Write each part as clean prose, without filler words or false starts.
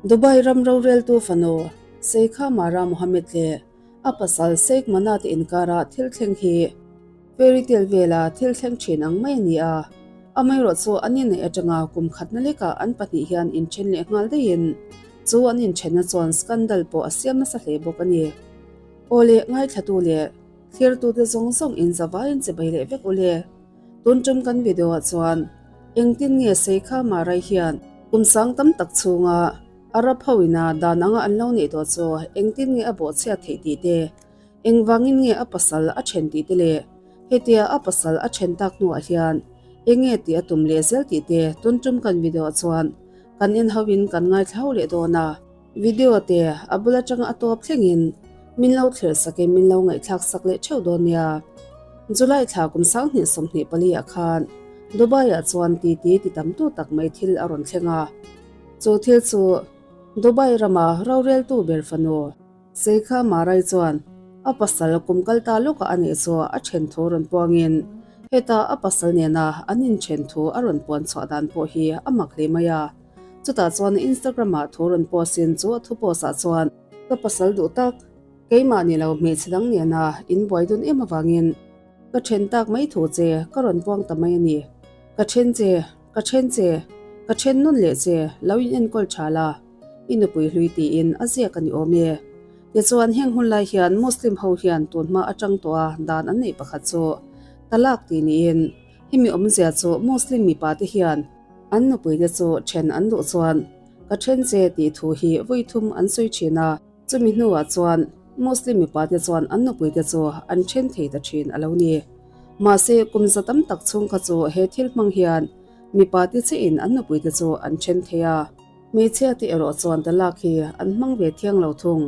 Dubai ram roreltu fanu Sheikha Mara Mohammed leh a pasal Sheikh Mana te inkara thil thleng hi fairy tale vela thil thleng thin ang mai a ni a. Amaherawhchu an inneih atanga kum khatna lekah an pahnih hian inthen leh nghal daihin chu an inthenna chuan scandal pawh a siam nasa hle bawk a ni. Aw leh ngaithlatu leh thlirtute zawng zawng in zavaiin chibai leh vek ule. Tun tum kan video ah chuan engtin nge Seikha Marai hian kum sang tam tak chhunga Arab ho ina dan anga an lo neih tawh chu engtin nge a bawhchhiat theih tih te, engvangin nge a pasal a then tih te leh hetia a pasal a then tak hnuah hian eng nge tih a tum leh zel tih te tun tum kan video ah chuan kan en ho in kan ngaithla ho leh dawn a. Video te a bul atanga a tawp thlengin min lo thlir sakin min lo ngaihthlak sak leh theuh dawn nia. July thla kum 2024 ah khan Dubai ah chuan titi ti tam tu tak mai thil a rawn thleng a. Chu thil chu Dubai rama roreltu ber fanu Sheikha Marai chuan a pasal kum kal ta lawkah a nih chu a then thu rawn puangin heta a pasal nena an inthen thu a rawn puan chhuah dan pawh hi a mak hle mai a. Chutah chuan Instagram ah thu rawn post in chu a thu post ah chuan, Ka pasal duh tak, keimah ni lo hmeichhe dang nena in buai dun em avangin ka then tak mai thu che ka rawn puang ta mai a ni. Ka then che, ka then che, ka then nawn leh che, lo in enkawl tha la, i nupui hlui tiin a ziak a ni awm e. Tichuan heng hun lai hian Muslim ho hian tun hma atang tawh a dan an neih pakhat chu talak tih niin hemi awmzia chu Muslim mipa te hian An nupuite chu then an duh chuan ka then che tih thu hi vawi thum an sawi thin a, chumi hnuah chuan Muslim mipate chuan an nupuite chu an then thei ta thin a lo ni. Mahse, kum za tam tak chhung kha chu he thil hmang hian mipate chiahin an nupuite chu an then thei a, hmeichhiate erawh chuan talak hi an hmang ve thiang lo thung.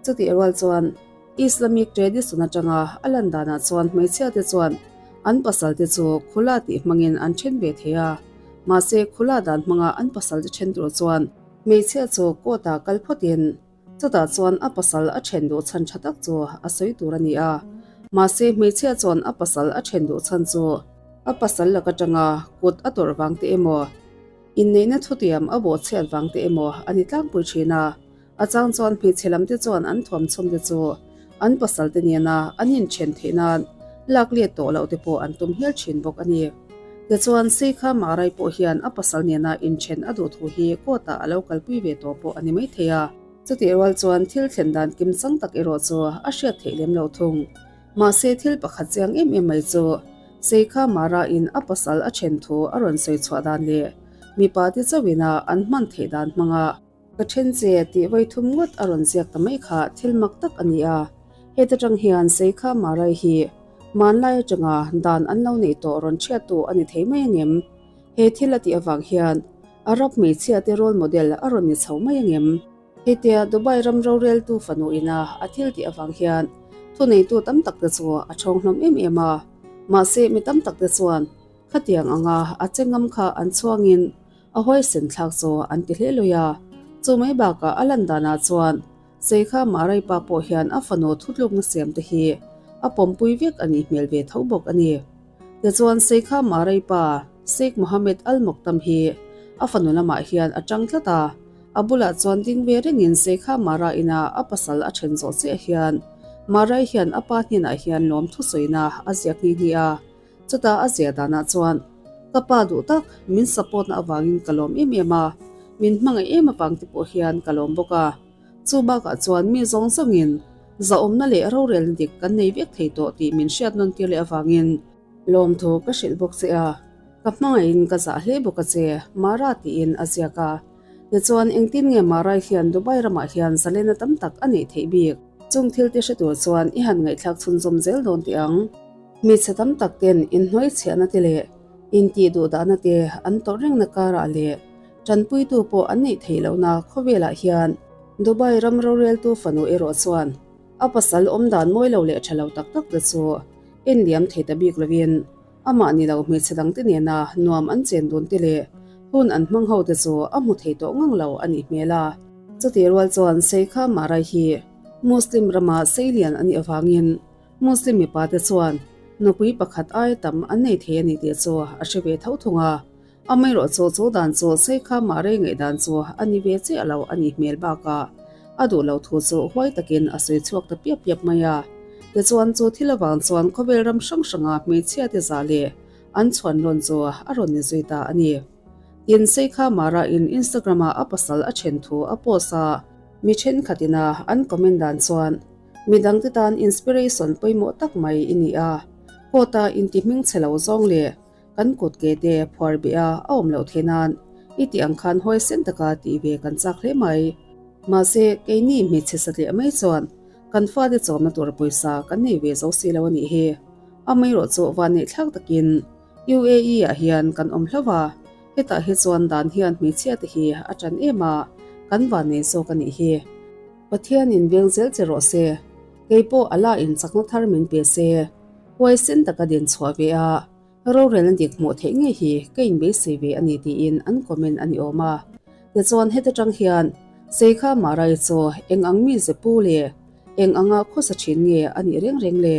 Chutih rual chuan Islamic tradition atanga a lan danah chuan hmeichhiate chuan an pasalte chu khula tih hmangin an then ve thei a, mahse khula dan hmanga an pasalte then tur chuan hmeichhia chu court ah kal phawtin chutah chuan a pasal a then duh chhan tha tak chu a sawi tur a ni a, mahse hmeichhia chuan a pasal a then duh chhan chu a pasal lak atanga kut a tawrh vang te emaw inneihna thutiam a bawhchhiat vang te emaw a ni tlangpui thin a. A chang chuan hmeichhe lamte chuan an thuam chhawmte chu an pasalte nena an inthen theih nan lak let tawh loh te pawh an tum hial thin bawk a ni. Tichuan, Seikha Marai pawh hian a pasal nena inthen a duh thu hi court-ah a lo kalpui ve tawh pawh a ni maithei a. Chutih rual chuan thil thlen dan kim chang tak erawh chu a hriat theih lem lo thung. Mahse, thil pakhat chiang em em mai chu Seikha Mara-in a pasal a then thu a rawn sawi chhuah dan leh mipa te chauhin a an hman theih dan hmanga Ka then che tih vawi thum ngawt a rawn ziak ta mai kha thil mak tak a ni a, heta tang hian Seikha Marai hi hmanlai atanga dan an lo neih tawh rawn chhiattu a ni thei mai angem? He thil a tih avang hian Arab hmeichhia te role model a rawn ni chho mai angem? Hetia Dubai ram roreltu fanu ina a thil tih avang hian thuneitu tam tak te chu a thawng hlawm em em a, mahse mi tam tak te chuan khatiang anga a che ngam kha an chhuangin A huaisen thlak chu an ti hle lui a, chu mai bakah a lan danah chuan Seikha Marai pa pawh hian a fanu thutlukna siam te hi a pawmpui vek a nih hmel ve tho bawk a ni. Tichuan Seikha Marai pa Sheikh Mohammed Al Maktoum hi a fanu lamah hian a tang tlat a, a bulah chuan ding ve rengin Seikha Mara ina a pasal a then zawh chiah hian Marai hian a pa hnenah hian lawm thusawina a ziak nghe nghe a. Chutah a ziah danah chuan, Ka pa duh tak, min support na avangin ka lawm em em a, min hmangaih em avang te pawh hian ka lawm bawk a. Chu bakah chuan mi zawng zawngin zahawmna leh rorelna dik kan nei vek thei tawh tih min hriat nawn tir leh avangin lawmthu ka hrilh bawk che a, ka hmangaihin ka zah hle bawk a che, Mara tiin a ziak a. Tichuan engtin nge Marai hian Dubai ramah hian zalena tam tak a neih theih bik? Chung thil te hre tur chuan i han ngaihthlak chhunzawm zel dawn teh ang. Hmeichhe tam tak ten inhnuaichhiahna te leh intih duhdahna te an tawrh rengna karah leh tanpuitu pawh an neih theih lohna khawvelah hian Dubai ram roreltu fanu erawh chuan a pasal awm dan mawi lo leh tha lo tak tak te chu en liam thei ta bik lovin amah ni lo hmeichhe dangte nena nuam an chen dun te leh hun an hmang ho te chu a hmu thei tawh ngang lo a nih hmel a. Chutih rual chuan Sheikha Marai hi Muslim rama seilian a nih avangin Muslim mipate chuan nupui pakhat aia tam an nei thei a ni tih chu a hre ve tho thung a. Amaherawhchu chu dan chu Sheikha Mahrei ngaihdan chu a ni ve chiah lo a nih hmel bakah a duh lo thu chu huai takin a sawi chhuak ta piap piap mai a. Tichuan chu thil avang chuan khawvel ram hrang hranga hmeichhia te zah leh an chhuan rawn chu a rawn ni zui ta a ni. Tin, Sheikha Mara in Instagram ah a pasal a then thu a post a, mi thenkhat ina an comment dan chuan midangte tan inspiration pawimawh tak mai i ni a, court a inti hmingchhe lo zawng leh Kan kut ke te phuar beh a a awm loh theih nan i tih ang khan huaisen taka tih ve kan chak hle mai. Mahse, keini hmeichhe satliah mai chuan kan fate chawmna tur pawisa kan nei ve zo si lo a nih hi. Amaherawh chu vanneih thlak takin UAE ah hian kan awm hlauh a, hetah hi chuan dan hian hmeichhia te hi a ṭan em a, kan vannei zawk a nih hi. Pathianin veng zel che rawh se, kei pawh a la in chakna thar min pe se. Huaisen taka din chhuah ve a, rorelna dik hmuh theih ngei hi ka inbeisei ve a ni tiin an comment a ni awm a. Tichuan heta tang hian Seikha Marai chu eng ang mi ze pu le, eng anga khawsa thin nge a nih reng reng le?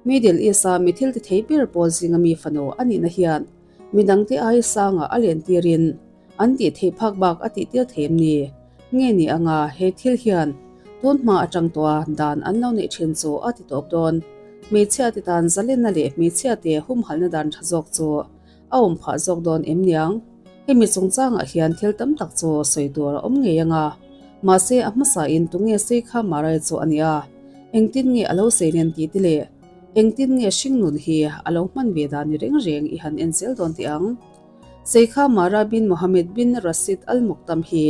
Middle East-a mi thil ti thei ber pawl zinga mi fanu a nihna hian midangte ai sangah a len tirin An tih theih phak bak a tih tir thei em ni? Nge ni anga he thil hian tun hma atang tawha dan an lo neih thin chu a ti tawp dawn. Hmeichhia te tan zalenna leh hmeichhia te humhalhna dan tha zawk chu a awm phah zawk dawn em niang? Hemi chungchangah hian thil tam tak chu sawi tur a awm ngei anga. Mahse a hmasa in tunge sei kha Marai chu a nia? Engtin nge a lo sei nen tih te leh engtin nge hringnun hi a lo hman ve dan ni reng reng i han en zel dawn teh ang. Sheikha Mara bin Mohammed bin Rashid Al Maktoum hi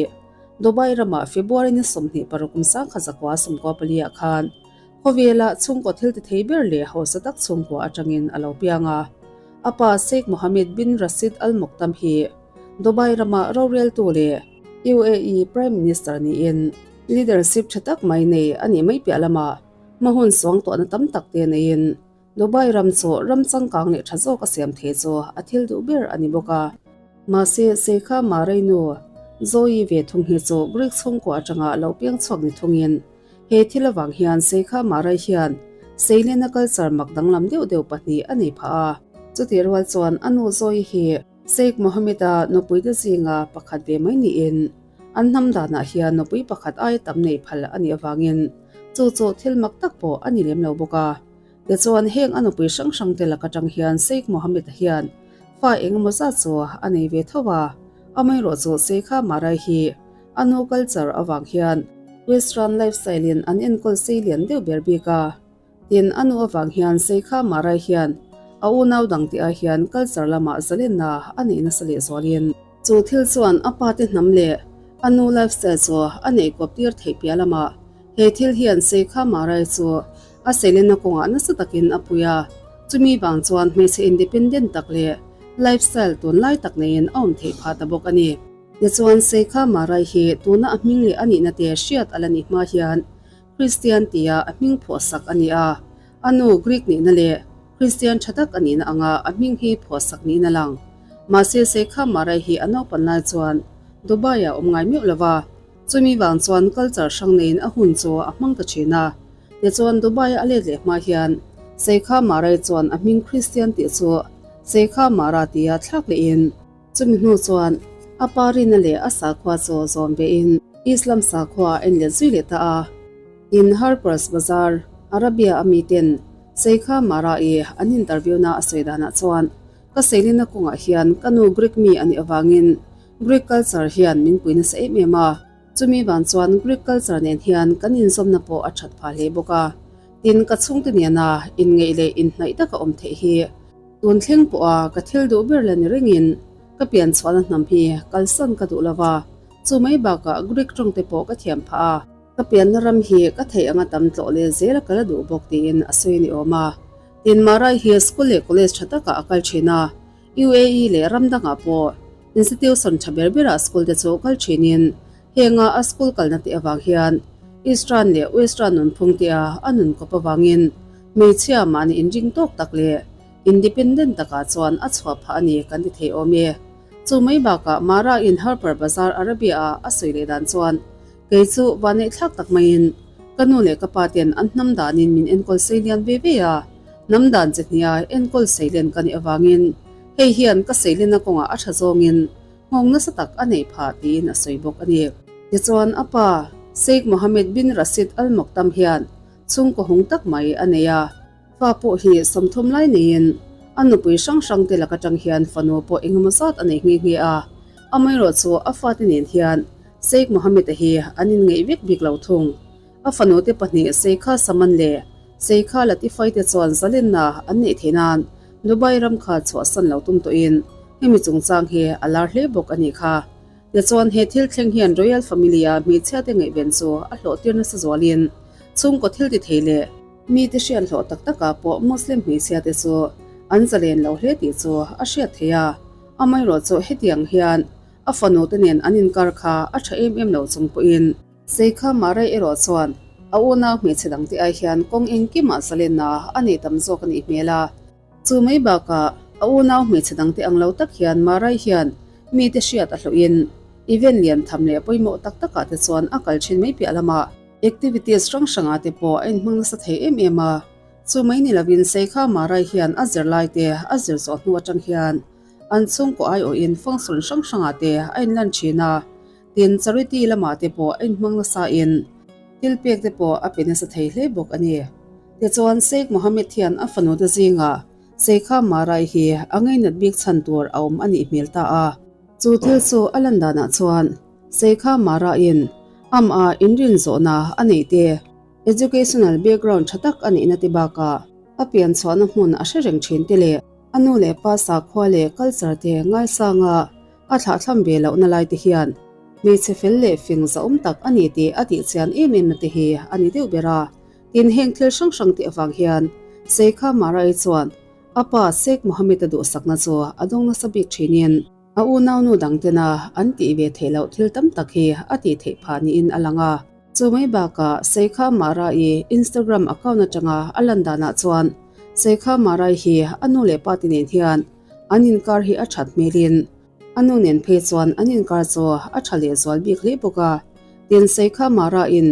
Dubai ramah February ni 26 kum 1914 ah khan khawvela chhungkaw thil ti thei ber leh hausa tak chhungkua atangin a lo piang a. A pa Sheikh Mohammed bin Rashid Al Maktoum hi Dubai rama roreltu leh UAE Prime Minister niin leadership tha tak mai nei a nih mai piah lamah hmahun suangtuahna tam tak te neiin Dubai ram chu ram changkang leh tha zawk a siam thei chu a thil duh ber a ni bawk a. Mahse, Sheikha Mahrei nu Zoe ve thung hi chu Greek chhungkua atanga lo piang chhuak ni thungin he thil avang hian Sheikha Mahrei hian Seilena culture mak danglam deuh deuh pahnih a nei phah a. Chutih rual chuan a nu Zoe hi Sheikh Mohammed-a nupuite zinga pakhat ve mai niin an hnam danah hian nupui pakhat aia tam nei phal a nih avangin chu chu thil mak tak pawh a ni lem lo bawk a. Tichuan, heng a nupui hrang hrang te lak atang hian Sheikh Mohammed-a hian fa eng emaw zat chu a nei ve tho a, amaherawh chu Sheikha Marai hi a nu culture avang hian Western lifestyle in an enkawl sei lian deuh ber bik a. Tin, a nu avang hian Sheikha Marai hian a unau dang tih ah hian culture lamah zalenna a neih nasa leh zualin, chu thil chuan a pa te hnam leh a nu lifestyle chu a neih kawp tir theih piah lamah he thil hian Sheikha Marai chu A seilenna kawngah nasa takin a pui a, chumi vang chuan hmeichhe independent tak leh lifestyle tunlai tak neiin a awm theih phah ta bawk a ni. Tichuan, Sheikha Marai hi tuna a hming leh a nihna te hriat a la nih hma hian Christian tia a hming phuahsak a ni a, a nu Greek nihna leh Christian tha tak a nihna anga a hming hi phuahsak niin a lang. Mahse, Sheikha Marai hi a naupan lai chuan Dubai-ah awm ngai meuh lo va, Chumi vang chuan culture hrang neiin a hun chu a hmang ta thin a. Tichuan Dubai a let leh hma hian Sheikha Marai chuan a hming Christian tih chu Sheikha Mara tia thlak lehin, chumi hnu chuan a pa rina leh a sakhua chu zawm vein Islam sakhua a en let zui leh ta a. In Harper's Bazaar, Arabia a miten Sheikha Mara-i an interview na a sawi danah chuan ka seilina kawngah hian ka nu Greek mi a nih avangin Greek culture hian min pui nasa em em a, chumi vang chuan Greek culture nen hian kan inzawmna pawh a that phah hle bawk a. Tin, ka chhungte nena inngeih leh inhnaih taka awm theih hi tun thleng pawha ka thil duh ber la ni rengin ka pian chhuahna hnam hi kalsan ka duh lova, chu mai bakah Greek tawng te pawh ka thiam phah a. Ka pianna ram hi ka theih anga tam tlawh leh zel a ka la duh bawk tiin a sawi ni awm a. Tin, Marai hi school leh college tha takah a kal thin a, UAE leh ram dangah pawh institution tha ber berah school te chu kal thinin henga a school kalna te avang hian Eastern leh Western nunphung te a a nun kawp avangin hmeichhia mahni inring tawk tak leh independent takah chuan a chhuah phah a ni kan ti thei awm e. Chu mai bakah Mara in Harper Bazaar Arabia ah a sawi leh dan chuan kei chu vanneih thlak tak maiin ka nu leh ka pa ten an hnam danin min enkawl sei lian ve ve a, hnam dan chi hnia enkawl sei len ka nih avangin. Hei hian ka seilina kawngah a tha zawngin nghawng nasa tak a neih phah tiin a sawi bawk a ni. Tichuan a pa Sheikh Mohammed bin Rashid Al Maktoum hian chhungkaw hung tak mai a nei a. Fa pawh hi 30 lai neiin a nupui hrang hrang te lak atang hian fanu pawh engemaw zat a nei nghe nghe a. Amaherawh chu a fate nen hian Sheikh Mohammed-a hi an inngeih vek bik lo thung. A fanute pahnih Sheikha Saman leh Sheikha Latifai te chuan zalenna an neih theih nan Dubai ram kha chhuahsan lo tum tawhin hemi chungchang hi a lar hle bawk a nih kha. Tichuan he thil thleng hian Royal Family a hmeichhiate ngaihven chu a hlawhtir nasa zualin chhungkaw thil ti thei leh mite hriat hlawh tak takah pawh Muslim hmeichhiate chu an zalen lo hle tih chu a hriat theih a. Amaherawhchu hetiang hian a fanute nen an inkar kha a tha em em lo chung pawhin, Seikha Marai erawh chuan a unau hmeichhe dangte ai hian kawng engkimah zalenna a nei tam zawk a nih hmel a. Chu mai bakah a unau hmeichhe dangte ang lo tak hian Marai hian mite hriat a hlawhin event lian tham leh pawimawh tak takah te chuan a kal thin mai piah lamah activities hrang hrangah te pawh a inhmang nasa thei em em a. Chu mai ni lovin Seikha Marai hian a zirlai te a zir zawh hnu atang hian an chhungkaw aiawhin function hrang hrangah te a inlan thin a. Tin, charity lamah te pawh a inhmang nasa in thil pek te pawh a pe nasa thei hle bawk a ni. Tichuan, Sheikh Mohammed hian a fanu te zingah Sheikha Marai hi a ngainat bik chhan tur a awm a nih hmel ta a. Chu thil chu a lan danah chuan Sheikha Maraiin amah inrin zawhna a neih te, educational background tha tak a nihna te bakah a pian chhuahna hmun a hre reng thin te leh a nu leh pa sakhua leh culture te ngaisanga A thlahthlam ve lohna lai te hian hmeichhe fel leh fing zahawm tak a ni tih a tih chian em em na te hi a ni deuh ber a. Tin, heng thil hrang hrang te avang hian Sheikha Marai chuan a pa Sheikh Mohammed-a duhsakna chu a dawng nasa bik thinin a unaunu dang tena an tih ve theih loh thil tam tak hi a tih theih phah niin a lang a. Chu mai bakah Sheikha Marai Instagram account atanga a lan danah chuan Sheikha Marai hi a nu leh pa te nen hian An inkar hi a that hmelin a nu nen phei chuan an inkar chu a tha leh zual bik hle bawk a. Tin, Sheikha Mara in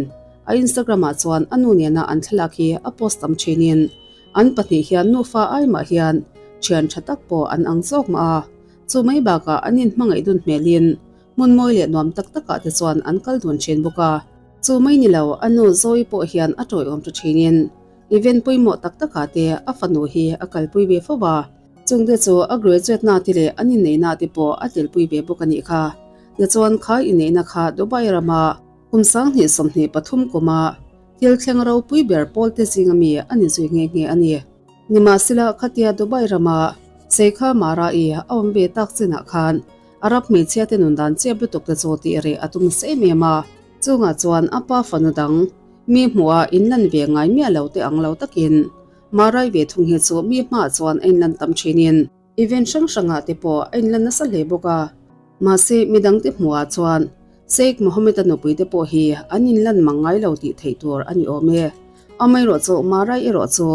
a Instagram ah chuan a nu nena an thlalak hi a post tam thinin an pahnih hian nufa ai mah hian thian tha tak pawh an ang zawk mah a. Chu mai bakah an inhmangaih dun hmelin hmun mawi leh nuam tak takah te chuan an kal dun thin bawk a. Chu mai ni lo, a nu Zoe pawh hian a tawiawm ta thinin event pawimawh tak takah te a fanu hi a kalpui ve fo a. Chungte chu a graduate na te leh an inneihna te pawh a telpui ve bawk a nih kha. Tichuan kha inneihna kha Dubai rama kum 2023 kuma thil thleng ropui ber pawl te zinga mi a ni zui nghe nghe a ni. Nimahsela khatia Dubai rama Sheikha Mara-i a awm ve tak chinah khan Arab hmeichhia te nun dan chep lutuk te chu tih reh a tum nasa em em a. Chungah chuan a pa fanu dang mi hmuha inlan ve ngai miah lo te ang lo takin Marai ve thung hi chu mi hmaah chuan a inlan tam thinin event hrang hrangah te pawh a inlan nasa hle bawk a. Mahse, midangte hmuhah chuan Sheikh Mohammed-a nupui te pawh hi an inlan mang ngai lo tih theih tur a ni awm e. Amaherawhchu Marai erawh chu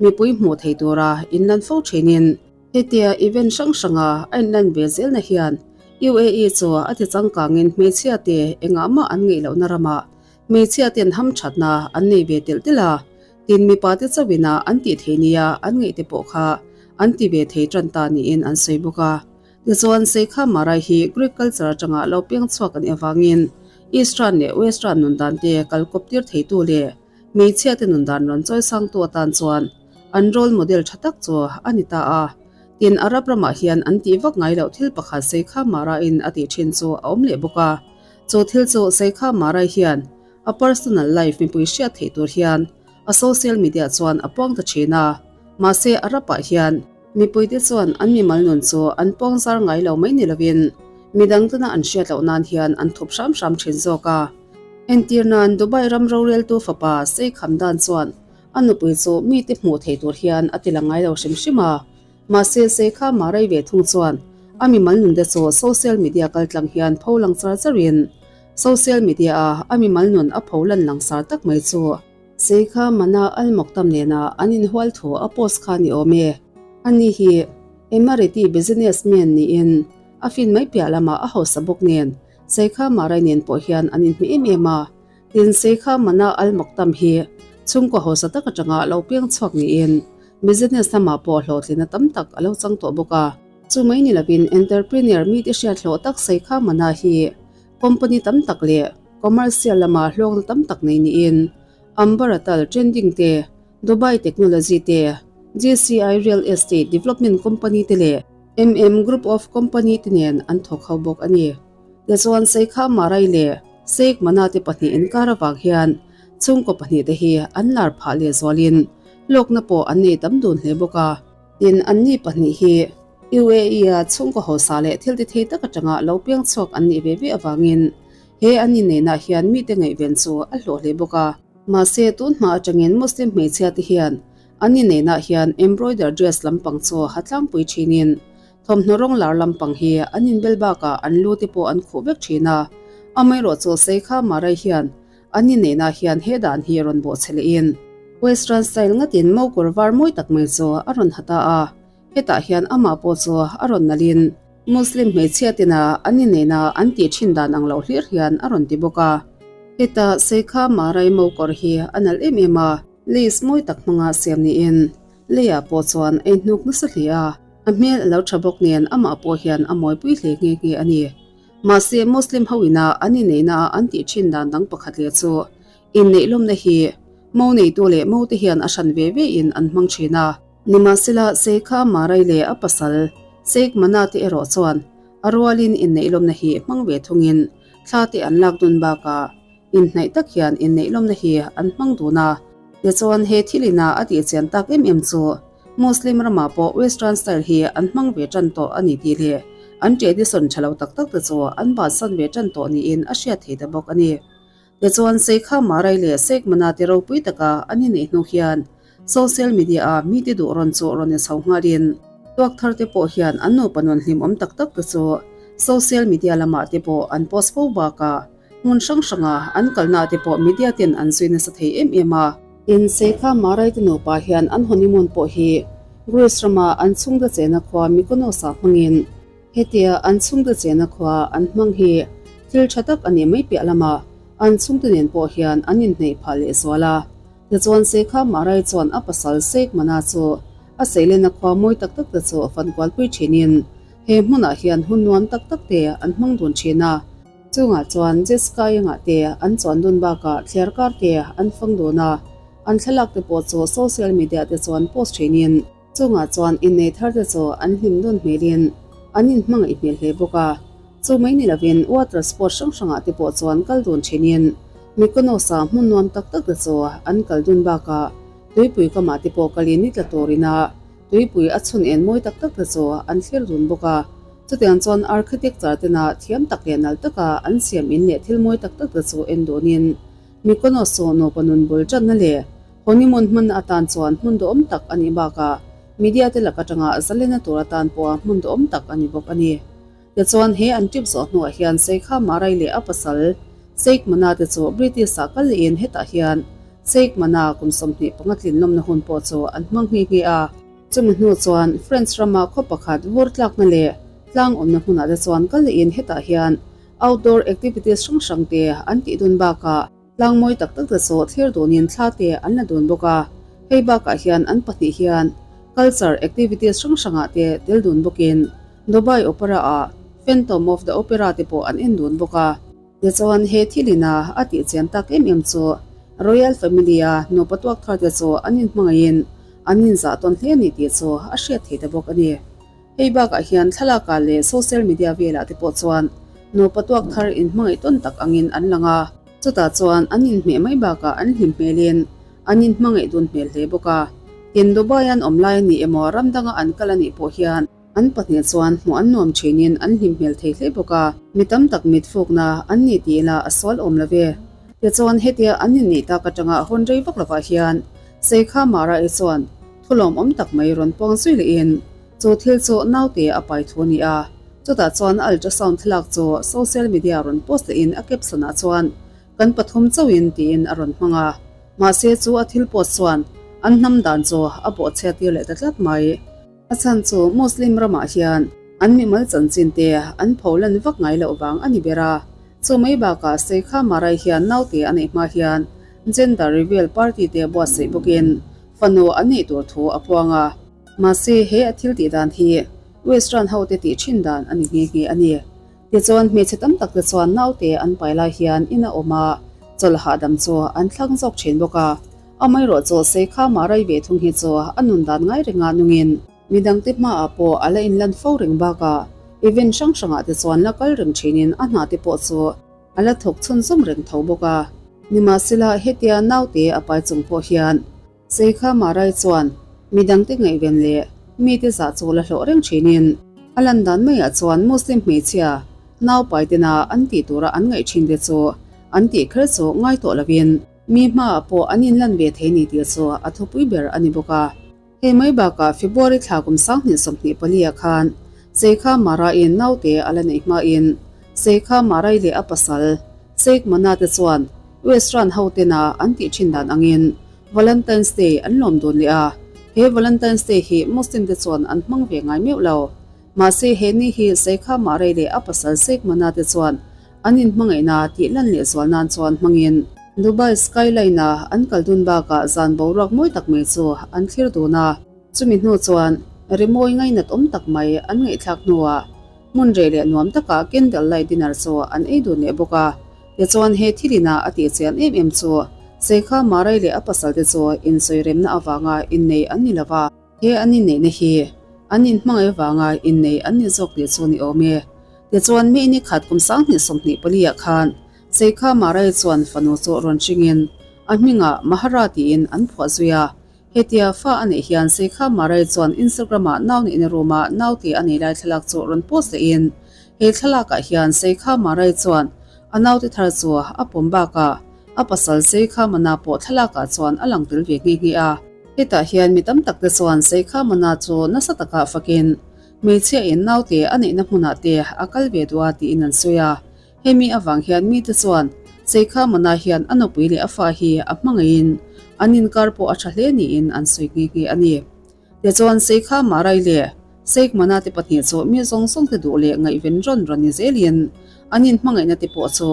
mipui hmuh theih tura inlan fo thinin hetia event hrang hranga a inlan ve zelna hian UAE chu a ti changkangin hmeichhia te engah mah an ngeih lohna ramah hmeichhia ten hamthatna an nei ve telh telh a. Tin, mipate chauhin a an tih thei nia an ngaih te pawh kha an ti ve thei tan ta niin an sawi bawk a. Tichuan, Sheikha Marai hi Greek culture atanga lo piang chhuak a nih avangin Eastern leh Western nun dan te kal kawp tir theitu leh hmeichhia te nun dan rawn chawi sangtu atan chuan an role model tha tak chu a ni ta a. Tin, Arab ramah hian an tih vak ngai loh thil pakhat Sheikha Mara-in a tih thin chu a awm leh bawk a. Chu thil chu Sheikha Marai hian A personal life mipui hriat theih tur hian a social media chuan a puang ta thin a, mahse a rapah hian mipuite chuan an mimal nun chu an puang zar ngai lo mai ni lovin midang tuna an hriat loh nan hian an thup hram hram thin zawk a. Entir nan Dubai ram roreltu fapa Sheikh Hamdan chuan a nupui chu mite hmuh theih tur hian a ti lang ngai lo hrim hrim a, mahse Sheikh Hama rei ve thung chuan a mimal nun te chu social media kaltlang hian pho lang char charin Social media a a mimal nun a pho lan langsar tak mai chu Sheikha Mana Al Maktoum nena an inhual thu a post kha ni awm e. Ani hi Emirati businessman niin a fin mai piah lamah a hausa bawk nen Sheikha Marai nen pawh hian an inhmeh em em a. Tin, Sheikha Mana Al Maktoum hi chhungkaw hausa tak atanga lo piang chhuak niin business lamah pawh hlawhtlina tam tak a lo chang tawh bawk a. Chu mai ni lovin entrepreneur mite hriat hlawh tak Saikha Mana hi company tam tak leh commercial lama hlawkna tam tak nei niin Amber Atal Trending te, Dubai Technology te, GCI Real Estate Development Company te leh MM Group of Company te nen an thawk ho bawk a ni. Tichuan Saikha Marai leh Sheikh Mana te pahnih inkar avang hian chhungkaw pahnihte hi an lar phah lehzualin hlawkna pawh an nei tam dun hle bawk a. Tin, anni pahnih hi UAE-a chhungkaw hausa leh thil ti thei tak atanga lo piang chhuak an nih ve ve avangin he an inneihna hian mite ngaihven chu a hlawh hle bawk a. Mahse, tun hma atangin Muslim hmeichhia te hian an inneihna hian embroider dress lampang chu ha tlangpui thinin thawmhnaw rawng lar lampang hi an inbel bakah an lu te pawh an khuh vek thin a. Amaherawhchu Sheikha Marai hian An inneihna hian he dan hi a rawn bawh che lehin Western style ngatin mo kawr var mawi tak mai chu a rawn ha ta a, hetah hian amah pawh chu a rawn nalhin Muslim hmeichhia tena an inneihna an tih thin dan ang loh hlir hian a rawn ti bawk a. Heta Seikha Marai mo kawr hi a nalh em em a, lace mawi tak hmanga siam niin leiah pawh chuan a inhnuk nasa hle a, a hmel a lo tha bawk nen amah pawh hian a mawipui hle nghe nghe a ni. Mahse, Muslim ho ina an inneihna a an tih thin dan dang pakhat leh chu inneih lawmna hi mo neitu leh mo te hian a hran ve ve in an hmang thin a. Nimahsela, Sheikha Marai leh a pasal Sheikh Mana te erawh chuan a rualin inneih lawmna hi hmang ve thungin thla te an lak dun bakah inhnaih tak hian inneih lawmna hi an hmang dun a. Tichuan, he thil ina a tih chian tak em em chu Muslim ramah pawh Western style hi an hmang ve tan tawh a ni tih leh an tradition tha lo tak tak te chu an bansan ve tan tawh niin a hriat thei ta bawk a ni. Tichuan Sheikha Marai leh Sheikh Mana te ropui taka an inneih hnu hian social media a mite duh rawn chu rawn inchho nghalin tuak thar te pawh hian an nupa nun hlimawm tak tak te chu social media lamah te pawh an post fo bakah hmun hrang hranga an kalna te pawh media ten an zui nasa thei em em a. In Sheikha Marai te nupa hian an honeymoon pawh hi Greece rama an chhungte chena khua Mykonos ah hmangin hetia an chhungte chena khua an hmang hi thil tha tak a nih mai piah lama an chhungte nen pawh hian an inhneih phah leh zual a. Tichuan Sheikha Marai chuan a pasal Sheikh Mana chu a seilenna khua mawi tak tak te chu a fan kualpui thinin he hmunah hian hun nuam tak tak te an hmang dun thin a. Chungah chuan Jessica Engah te an chuan dun bakah thliar kar te an fang dun a, an thlalak te pawh chu social media te chuan post thinin chungah chuan innei thar te chu an hlim dun hmelin an inhmangaih hmel hle bawk a. Chu mai ni lovin water sport hrang hrangah te pawh chuan kal dun thinin Mykonos-a hmun nuam tak tak te chu an kal dun bakah tuipui kamah te pawh kalin ni tla turina tuipui a chhun en mawi tak tak te chu an thlir dun bawk a. Chutiang chuan architecture tena thiam tak leh nal taka an siam in leh thil mawi tak tak te chu en dunin Mykonos chu nupa nun bul tanna leh honeymoon hmanna atan chuan hmun duhawm tak a nih bakah media te lak atanga zalena tur atan pawha hmun duhawm tak a ni bawk a ni. Tichuan he an trip zawh hnuah hian Sheikha Marai leh a pasal Sheikh Mana te chu British ah kal lehin hetah hian Sheikh Mana kum 25 tlin lawmna hun pawh chu an hmang nghe nghe a. Chumi hnu chuan French rama khaw pakhat vur tlakna leh tlang awmna hmunah te chuan kal lehin hetah hian outdoor activities hrang hrang te an tih dun bakah tlang mawi tak tak te chu thlir dunin thla te an la dun bawk a. Hei bakah hian an pahnih hian culture activities hrang hrangah te tel dun bawkin Dubai Opera ah Phantom of the Opera te pawh an en dun bawk a. Tichuan he thil ina a tih chian tak em em chu Royal Family a nupa tuak thar te chu an inhmangaihin an inzah tawn hle a ni tih chu a hriat thei ta bawk a ni. Hei bakah hian thlalakah leh social media velah te pawh chuan nupa tuak thar inhmangaih tawn tak angin an lang a, chutah chuan an inhmeh mai bakah an hlim hmelin an inhmangaih dun hmel hle bawk a. Tin, Dubai an awm lai a ni emaw ram danga an kal a nih pawh hian An pahnih chuan hmuh an nuam thinin an hlim hmel thei hle bawk a, mi tam tak mit fukna an ni tih ila a sual awm lo ve. Tichuan hetia an inneih tak atanga hawn rei vak lovah hian Sheikha Mara-i chuan thulawm awm tak mai rawn puang zui lehin chu thil chu naute a pai thu a ni a, chutah chuan ultrasound thlalak chu social media rawn post lehin a caption ah chuan Kan pathum chauhin tiin a rawn hmang a, mahse chu a thil post chuan an hnam dan chu a bawhchhiat tir leh ta tlat mai. A chhan chu Muslim ramah hian an mimal chanchin te an pho lan vak ngai loh vang a ni ber a, chu mai bakah Sheikha Marai hian naute a neih hma hian gender reveal party te buatsaih bawkin fanu an neih tur thu a puang a. Mahse he a thil tih dan hi Western ho te tih thin dan a ni nghe nghe a ni. Tichuan hmeichhe tam tak te chuan naute an pai lai hian in a awm a, chawlh hahdam chu an thlang zawk thin bawk a. Amaherawh chu Seikha Marai ve thung hi chu a nun dan ngai renga nungin midangte hmaah pawh a la inlan fo reng bakah event hrang hrangah te chuan la kal reng thinin a hna te pawh chu a la thawk chhunzawm reng tho bawk a. Nimahsela hetia naute a pai chung pawh hian Seikha Marai chuan midangte ngaihven leh mite zah chu la hlawh reng thinin a lan dan maiah chuan Muslim hmeichhia naupai tena an tih tura an ngaih thin te chu an tih kher chu ngai tawh lovin mi hmaah pawh an inlan ve thei ni tih chu a thupui ber a ni bawk a. Hei mai bakah February thla kum 2024 ah khan Sheikha Mara-in naute a la neih hmain Sheikha Marai leh a pasal Sheikh Mana te chuan Western ho tena an tih thin dan angin Valentine's Day an lawm dun leh a, he Valentine's Day hi Muslim te chuan an hmang ve ngai meuh lo. Mahse he ni hi Sheikha Marai leh a pasal Sheikh Mana te chuan an inhmangaihna tih lan leh zual nan chuan hmangin Dubai skyline-a an kal dun bakah zan boruak mawi tak mai chu an thlir dun a. Chumi hnu chuan rimawi ngainat awm tak mai an ngaihthlak hnuah hmun reh leh nuam takah candle light dinner chu an ei dun leh bawk a. Tichuan he thilina a tih chian em em chu Sheikha Marai leh a pasalte chu insawiremna avanga innei an ni lo va. He an inneihna hi an inhmangaih avanga innei an ni zawk tih chu ni awm e. Tichuan mi ni khat kum 2024 ah khan Sheikha Marai chuan fanu chu rawn hringin a hmingah Mahara tiin an phuah zui a. Hetia fa a neih hian Sheikha Marai chuan Instagram ah nau neihna room ah naute a nei lai thlalak chu rawn post lehin he thlalak ah hian Sheikha Marai chuan a naute thar chu a pawm bakah a pasal Sheikha Mana pawh thlalak ah chuan a lang tel ve nghe nghe a. Hetah hian mi tam tak te chuan Sheikha Mana chu nasa takah fakin hmeichhia in naute a neihna hmunah te a kal ve duh a tiin an sawi a. Hemi avang hian mite chuan Sheikha Mana hian a nupui leh a fa hi a hmangaihin an inkar pawh a tha hle niin an sawi nghe nghe a ni. Tichuan Sheikha Marai leh Sheikh Mana te pahnih chu mi zawng zawng te duh leh ngaihven rawn rawn ni zelin an inhmangaihna te pawh chu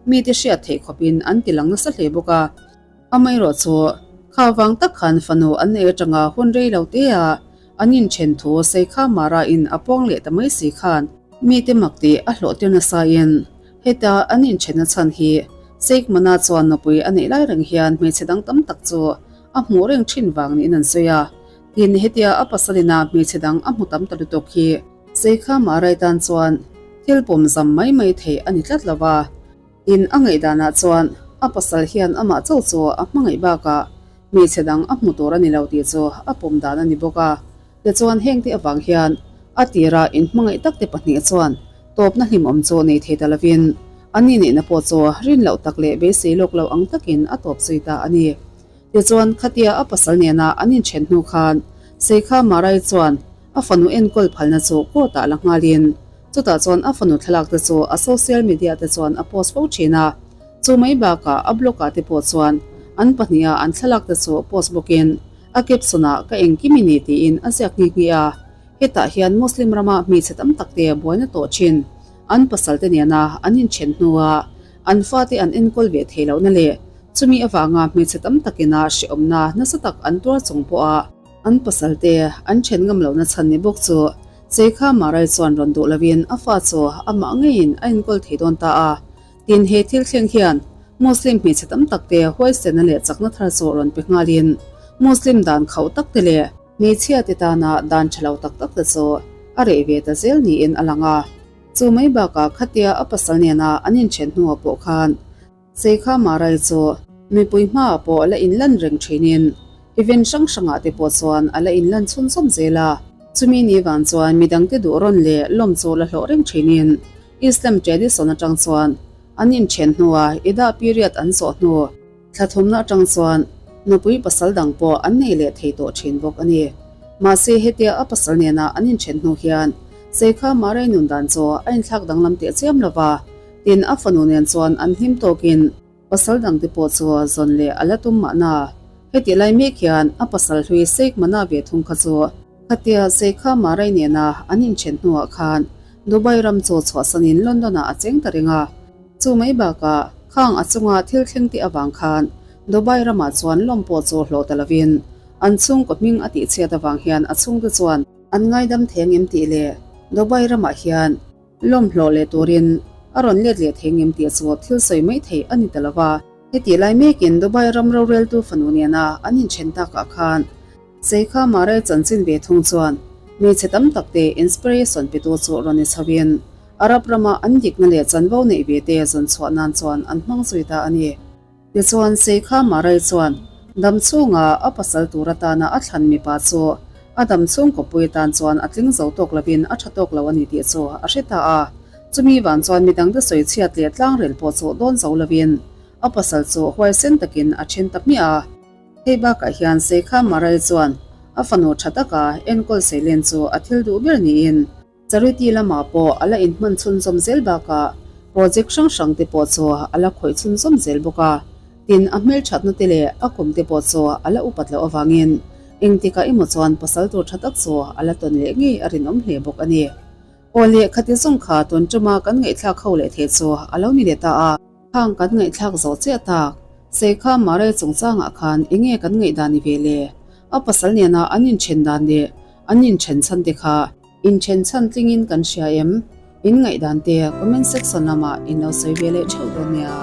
mite hriat theih khawpin an tilang nasa hle bawk a. Amaherawh chu kha vang tak khan fanu an nei atanga hun rei lo te a an inthen thu Sheikha Mara in a puang leh ta mai si khan mite mak tih a hlawh tir nasa in heta an inthenna chhan hi Sheikh Mana chuan nupui a neih lai reng hian hmeichhe dang tam tak chu a hmuh reng thin vang niin an sawi a. Tin hetia a pasalina hmeichhe dang a hmu tam ta lutuk hi Sheikha Marai tan chuan thil pawm zam mai mai theih a ni tlat lo va. In a ngaihdanah chuan a pasal hian amah chauh chu a hmangaih bakah hmeichhe dang a hmu tur a ni lo tih chu a pawm dan a ni bawk a. Tichuan hengte avang hian a tira inhmangaih takte pahnih chuan tawpna hlimawm chu nei thei ta lovin an inneihna pawh chu rin loh tak leh beisei lawk lo ang takin a tawp zui ta a ni. Tichuan khatia a pasal nena an inthen hnu khan Sheikha Marai chuan a fanu enkawl phalna chu court ah la nghalin Chutah chuan a fanu thlalak te chu a social media te chuan a post fo thin a, chu mai bakah a blog ah te pawh chuan an pahniha an thlalak te chu post bawkin a caption ah ka engkim i ni tiin a ziak nghe nghe a. Hetah hian Muslim rama hmeichhe tam tak te buaina tawh thin an pasal te nena an inthen hnua an fate an enkawl ve thei lohna leh chumi avanga hmeichhe tam takina hrehawmna nasa tak an tuar chung pawha an pasal te an then ngam lohna chhan ni bawk chu Sheikha Marai chuan rawn duh lovin a fa chu amah ngeiin a enkawl thei dawn ta a. Tin, he thil thleng hian Muslim hmeichhe tam tak te huaisenna leh chakna thar chu rawn pe nghalin Muslim dan khauh tak te leh hmeichhia te tana dan tha lo tak tak te chu a reh ve ta zel niin a lang a. Chu mai bakah khatia a pasal nena an inthen hnuah pawh khan Sheikha Marai chu mipui hmaah pawh la inlan reng thinin event hrang hrangah te pawh chuan a la inlan chhunzawm zel a. Chumi ni vang chuan midangte duh rawn leh lawm chu la hlawh reng thinin Islam tradition atang chuan an inthen hnua Iddah period an zawh hnu thla thumna atang chuan nupui pasal dang pawh an nei leh thei tawh thin bawk a ni. Mahse hetia a pasal nena an inthen hnu hian Sheikha Marai nun dan chu a inthlak danglam teh chiam lova. Tin, a fanu nen chuan an hlim tawkin pasal dangte pawh chu zawn leh a la tum mahna. Heti lai mek hian a pasal hlui Sheikh Mana ve thung kha chu khatia Sheikha Marai nena an inthen hnuah khan Dubai ram chu chhuahsanin London-ah a cheng ta reng a. Chu mai bakah khang a chunga thil thleng tih avang khan Dubai ramah chuan lawm pawh chu hlawh ta lovin an chhungkaw hming a tihchhiat avang hian a chhungte chuan. An ngaidam thei angem tih leh Dubai ramah hian lawmhlawh leh turin a rawn let leh thei angem tih chu thil sawi mai theih a ni ta lo va. Hetih lai mekin Dubai ram roreltu fanu nena an inthen takah khan Sheikha Marai chanchin ve thung chuan hmeichhe tam tak te inspiration petu chu rawn ni chhoin Arab rama an dikna leh chanvo neih ve te zawn chhuah nan chuan an hmang zui ta a ni. Tichuan Sheikha Marai chuan dam chhunga a pasal tur atana a thlan mipa chu a dam chhung kawppui tan chuan a tling zo tawk lovin a tha tawk lo a ni tih chu a hre ta a. Chumi vang chuan midangte sawi chhiat leh tlangrel pawh chu dawn zo lovin a pasal chu huaisen takin a then ta hmiah a. Hei bakah hian Sheikha Marai chuan a fanu tha taka enkawl seilen chu a thil duh ber niin Charity lamah pawh a la inhman chhunzawm zel bakah project hrang hrang te pawh chu a la khawih chhunzawm zel bawk a. Tin, a hmelthatna te leh a kum te pawh chu a la upat loh avangin engtikah emaw chuan pasal tur tha tak chu a la tawn leh ngei a rinawm hle bawk a ni. Aw leh khati zawng kha tun tuma kan ngaihthlak ho leh thei chu a lo ni leh ta a. Khang kan ngaihthlak zawh chiah tak, Seikha Mare chungchangah khan enge kan ngaihdan ni ve le? A pasal nena an inthen dan leh an inthen chhan te kha Inthen chhan tlingin kan hria em? In ngaihdan te comment section lamah in lo sawi ve leh theuh dawn nia.